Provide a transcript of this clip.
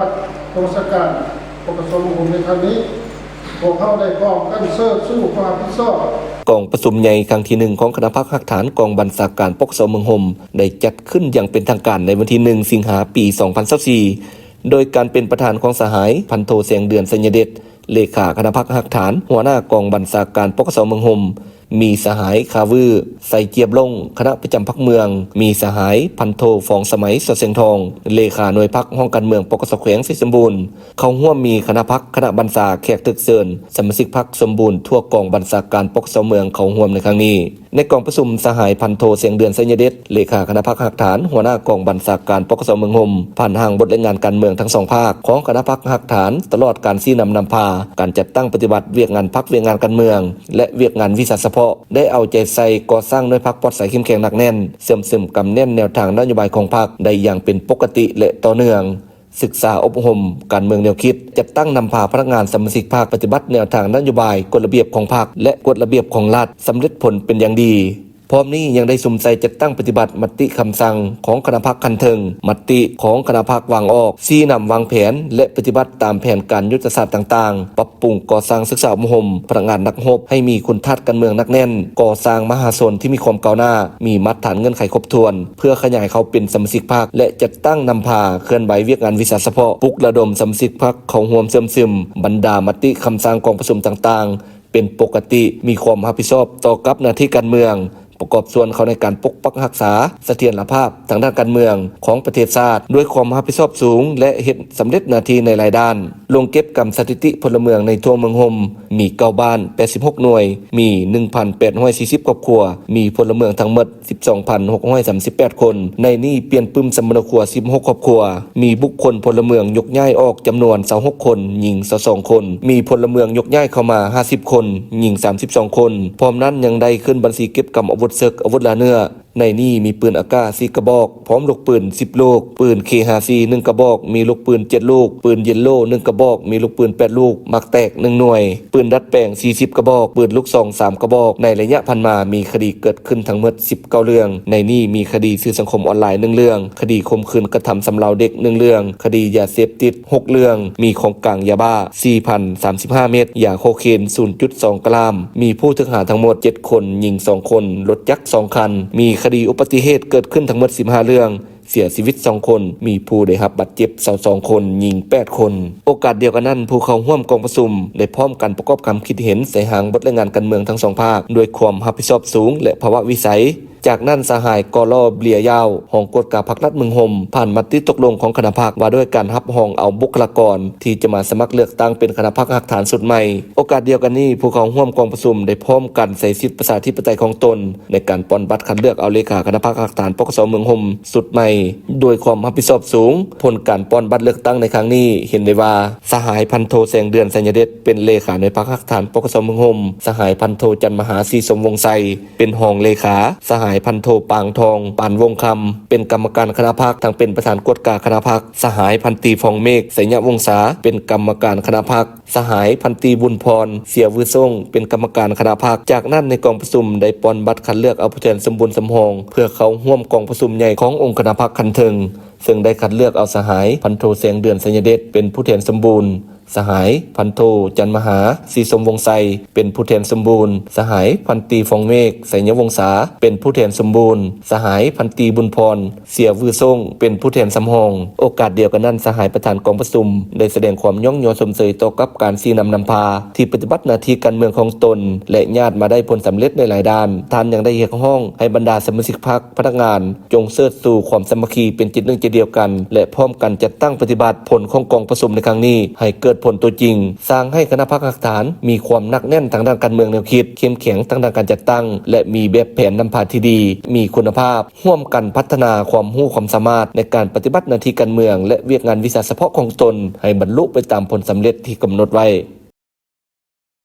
ກອງບັນຊາການ ປກສ ເມືອງຫົ່ມ ໃນຄັ້ງນີ້ ພວກເຮົາໄດ້ພ້ອມກັນເຊີດຊູຄວາມຮັບຜິດຊອບ. ກອງປະຊຸມໃຫຍ່ຄັ້ງທີໜຶ່ງຂອງຄະນະພັກຮາກຖານກອງບັນຊາການ ປກສ ເມືອງຫົ່ມ ໄດ້ຈັດຂຶ້ນຢ່າງເປັນທາງການໃນວັນທີໜຶ່ງ ສິງຫາ ປີສອງພັນຊາວສີ່ ໂດຍການເປັນປະທານຂອງສະຫາຍ ພັນໂທ ແສງເດືອນ ໄຊຍະເດດ ເລຂາຄະນະພັກຮາກຖານ, ຫົວໜ້າກອງບັນຊາການ ປກສ ເມືອງຫົ່ມ, ມີສະຫາຍ ຄາວື ໄຊຈຽບຫຼົງ ຄະນະປະຈຳພັກເມືອງ, ມີສະຫາຍ ພັນໂທ ຟອງສະໄໝ ສອດແສງທອງ ເລຂາໜ່ວຍພັກຫ້ອງການເມືອງ ປກສ ແຂວງໄຊສົມບູນ. ເຂົ້າຮ່ວມມີຄະນະພັກ, ຄະນະບັນຊາ, ແຂກຖືກເຊີນ, ສະມາຊິກພັກສົມບູນທົ່ວກອງບັນຊາການ ປກສ ເມືອງເຂົ້າຮ່ວມໃນຄັ້ງນີ້. ໃນກອງປະຊຸມ, ສະຫາຍ ພັນໂທ ແສງເດືອນ ໄຊຍະເດດ ເລຂາຄະນະພັກຮາກຖານ, ຫົວໜ້າກອງບັນຊາການ ປກສ ເມືອງຫົ່ມ ຜ່ານຮ່າງບົດລາຍງານການເມືອງທັງສອງພາກຂອງຄະນະພັກຮາກຖານ, ຕະຫຼອດການຊີ້ນຳນຳພາການຈັດຕັ້ງປະຕິບັດວຽກງານພັກ, ວຽກງານການເມືອງ ແລະ ວຽກງານວິຊາສະເພາະ, ໄດ້ເອົາໃຈໃສ່ກໍ່ສ້າງໜ່ວຍພັກປອດໃສເຂັ້ມແຂງໜັກແໜ້ນ, ເຊື່ອມຊຶມກຳແໜ້ນແນວທາງນະໂຍບາຍຂອງພັກໄດ້ຢ່າງເປັນປົກກະຕິ ແລະ ຕໍ່ເນື່ອງ. ສຶກສາອົບຮົມການເມືອງແນວຄິດ, ຈັດຕັ້ງນຳພາພະນັກງານສະມາຊິກພັກປະຕິບັດແນວທາງນະໂຍບາຍ, ກົດລະບຽບຂອງພັກ ແລະ ກົດລະບຽບຂອງລັດສຳເລັດຜົນເປັນຢ່າງດີ. ພ້ອມນີ້ຍັງໄດ້ສຸມໃສ່ຈັດຕັ້ງປະຕິບັດມະຕິຄຳສັ່ງຂອງຄະນະພັກຂັ້ນເທິງ, ມະຕິຂອງຄະນະພັກວາງອອກ, ຊີ້ນຳວາງແຜນ ແລະ ປະຕິບັດຕາມແຜນການຍຸດທະສາດຕ່າງໆ, ປັບປຸງກໍ່ສ້າງສຶກສາອົບຮົມພະນັກງານນັກຮົບໃຫ້ມີຄຸນທາດການເມືອງໜັກແໜ້ນ, ກໍ່ສ້າງມະຫາຊົນທີ່ມີຄວາມກ້າວໜ້າ, ມີມາດຖານເງື່ອນໄຂຄົບຖ້ວນ ເພື່ອຂະຫຍາຍເຂົ້າເປັນສະມາຊິກພັກ ແລະ ຈັດຕັ້ງນຳພາເຄື່ອນໄຫວວຽກງານວິຊາສະເພາະ, ປຸກລະດົມສະມາຊິກພັກເຂົ້າຮ່ວມເຊື່ອມຊຶມບັນດາມະຕິຄຳສັ່ງກອງປະຊຸມຕ່າງໆ ເປັນປົກກະຕິ, ມີຄວາມຮັບຜິດຊອບຕໍ່ກັບໜ້າທີ່ການເມືອງ, ປະກອບສ່ວນເຂົ້າໃນການປົກປັກຮັກສາສະຖຽນລະພາບທາງດ້ານການເມືອງຂອງປະເທດຊາດ ດ້ວຍຄວາມຮັບຜິດຊອບສູງ ແລະ ເຮັດສຳເລັດໜ້າທີ່ໃນຫຼາຍດ້ານ. ລົງເກັບກຳສະຖິຕິພົນລະເມືອງໃນທົ່ວເມືອງຫົ່ມ ມີເກົ້າບ້ານ ແປດສິບຫົກໜ່ວຍ, ມີໜຶ່ງພັນແປດຮ້ອຍສີ່ສິບຄອບຄົວ, ມີພົນລະເມືອງທັງໝົດ ສິບສອງພັນຫົກຮ້ອຍສາມສິບແປດຄົນ, ໃນນີ້ປ່ຽນປຶ້ມສຳມະໂນຄົວສິບຫົກຄອບຄົວ, ມີບຸກຄົນພົນລະເມືອງຍົກຍ້າຍອອກຈຳນວນຊາວຫົກຄົນ, ຍິງຊາວສອງຄົນ, ມີພົນລະເມືອງຍົກຍ້າຍເຂົ້າມາຫ້າສິບຄົນ, ຍິງສາມສິບສອງຄົນ. ພ້ອມນັ້ນຍັງໄດ້ຂຶ້ນບັນຊີເກັບກຳອາວຸດເສິກ, ອາວຸດລາເນື້ອ, ໃນນີ້ມີປືນອາກາດສີ່ກະບອກ ພ້ອມລູກປືນສິບລູກ, ປືນເຄຫ້າສີ່ໜຶ່ງກະບອກ ມີລູກປືນເຈັດລູກ, ປືນເຢນໂລໜຶ່ງກະບອກ ມີລູກປືນແປດລູກ, ໝາກແຕກໜຶ່ງໜ່ວຍ, ປືນດັດແປງສີ່ສິບກະບອກ, ປືນລູກຊອງສາມກະບອກ. ໃນໄລຍະຜ່ານມາມີຄະດີເກີດຂຶ້ນທັງໝົດສິບເກົ້າເລື່ອງ, ໃນນີ້ມີຄະດີສື່ສັງຄົມອອນລາຍໜຶ່ງເລື່ອງ, ຄະດີຂົ່ມຂືນກະທຳຊຳເລາເດັກໜຶ່ງເລື່ອງ, ຄະດີຢາເສບຕິດຫົກເລື່ອງ, ມີຂອງກາງຢາບ້າສີ່ພັນສາມສິບຫ້າເມັດ, ຢາໂຄເຄນສູນຈຸດສອງກຣາມ, ມີຜູ້ຖືກຫາທັງໝົດເຈັດຄົນ, ຍິງສອງຄົນ, ລົດຈັກສອງຄັນ, ມີຄະດີອຸປະຕິເຫດເກີດຂຶ້ນທັງໝົດສິບຫ້າເລື່ອງ, ເສຍຊີວິດສອງຄົນ, ມີຜູ້ໄດ້ຮັບບາດເຈັບຊາວສອງຄົນ, ຍິງແປດຄົນ. ໂອກາດດຽວກັນນັ້ນ, ຜູ້ເຂົ້າຮ່ວມກອງປະຊຸມໄດ້ພ້ອມກັນປະກອບຄຳຄິດເຫັນໃສ່ຮ່າງບົດລາຍງານການເມືອງທັງສອງພາກ ດ້ວຍຄວາມຮັບຜິດຊອບສູງ ແລະ ພາວະວິໄສ. ຈາກນັ້ນ, ສະຫາຍ ກໍລໍ ເບຍຢາວ ຮອງກວດກາພັກລັດເມືອງຫົ່ມ ຜ່ານມະຕິຕົກລົງຂອງຄະນະພັກວ່າດ້ວຍການຮັບຮອງເອົາບຸກຄະລາກອນທີ່ຈະມາສະໝັກເລືອກຕັ້ງເປັນຄະນະພັກຮາກຖານຊຸດໃໝ່. ໂອກາດດຽວກັນນີ້, ຜູ້ເຂົ້າຮ່ວມກອງປະຊຸມໄດ້ພ້ອມກັນໃຊ້ສິດປະຊາທິປະໄຕຂອງຕົນ ໃນການປ່ອນບັດຄັດເລືອກເອົາເລຂາຄະນະພັກຮາກຖານ ປກສ ເມືອງຫົ່ມຊຸດໃໝ່ ດ້ວຍຄວາມຮັບຜິດຊອບສູງ. ຜົນການປ່ອນບັດເລືອກຕັ້ງໃນຄັ້ງນີ້ເຫັນໄດ້ວ່າ ສະຫາຍ ພັນໂທ ແສງເດືອນ ໄຊຍະເດດ ເປັນເລຂາໜ່ວຍພັກຮາກຖານ ປກສ ເມືອງຫົ່ມ, ສະຫາຍ ພັນໂທ ຈັນມະຫາ ສີສົມວົງໄຊ ເປັນຮອງເລຂາ, ສະຫາຍ ພັນໂທ ປາງທອງ ປານວົງຄຳ ເປັນກຳມະການຄະນະພັກ ທັງເປັນປະທານກວດກາຄະນະພັກ, ສະຫາຍ ພັນຕີ ຟອງເມກ ໄຊຍະວົງສາ ເປັນກຳມະການຄະນະພັກ, ສະຫາຍ ພັນຕີ ບຸນພອນ ເສຍວື່ສົງ ເປັນກຳມະການຄະນະພັກ. ຈາກນັ້ນໃນກອງປະຊຸມໄດ້ປ່ອນບັດຄັດເລືອກເອົາຜູ້ແທນສົມບູນສຳຮອງ ເພື່ອເຂົ້າຮ່ວມກອງປະຊຸມໃຫຍ່ຂອງອົງຄະນະພັກຂັ້ນເທິງ, ເຊິ່ງໄດ້ຄັດເລືອກເອົາສະຫາຍ ພັນໂທ ແສງເດືອນ ໄຊຍະເດດ ເປັນຜູ້ແທນສົມບູນ, ສະຫາຍ ພັນໂທ ຈັນມະຫາ ສີສົມວົງໄຊ ເປັນຜູ້ແທນສົມບູນ, ສະຫາຍ ພັນຕີ ຟອງເມກ ໄຊຍະວົງສາ ເປັນຜູ້ແທນສົມບູນ, ສະຫາຍ ພັນຕີ ບຸນພອນ ເສຍວື່ສົງ ເປັນຜູ້ແທນສຳຮອງ. ໂອກາດດຽວກັນນັ້ນ, ສະຫາຍປະທານກອງປະຊຸມໄດ້ສະແດງຄວາມຍ້ອງຍໍຊົມເຊີຍຕໍ່ກັບການຊີ້ນຳນຳພາທີ່ປະຕິບັດໜ້າທີ່ການເມືອງຂອງຕົນ ແລະ ຍາດມາໄດ້ຜົນສຳເລັດໃນຫຼາຍດ້ານ. ທ່ານຍັງໄດ້ຮຽກຮ້ອງໃຫ້ບັນດາສະມາຊິກພັກ, ພະນັກງານ ຈົ່ງເຊີດຊູຄວາມສາມັກຄີເປັນຈິດໜຶ່ງໃຈດຽວກັນ ແລະ ພ້ອມກັນຈັດຕັ້ງປະຕິບັດຜົນຂອງກອງປະຊຸມໃນຄັ້ງນີ້ໃຫ້ເກີດຜົນຕົວຈິງ, ສ້າງໃຫ້ຄະນະພັກຮາກຖານມີຄວາມໜັກແໜ້ນທາງດ້ານການເມືອງແນວຄິດ, ເຂັ້ມແຂງທາງດ້ານການຈັດຕັ້ງ ແລະ ມີແບບແຜນນຳພາທີ່ດີ, ມີຄຸນນະພາບ, ຮ່ວມກັນພັດທະນາຄວາມຮູ້ຄວາມສາມາດໃນການປະຕິບັດໜ້າທີ່ການເມືອງ ແລະ ວຽກງານວິຊາສະເພາະຂອງຕົນໃຫ້ບັນລຸໄປຕາມຜົນສຳເລັດທີ່ກຳນົດໄວ້.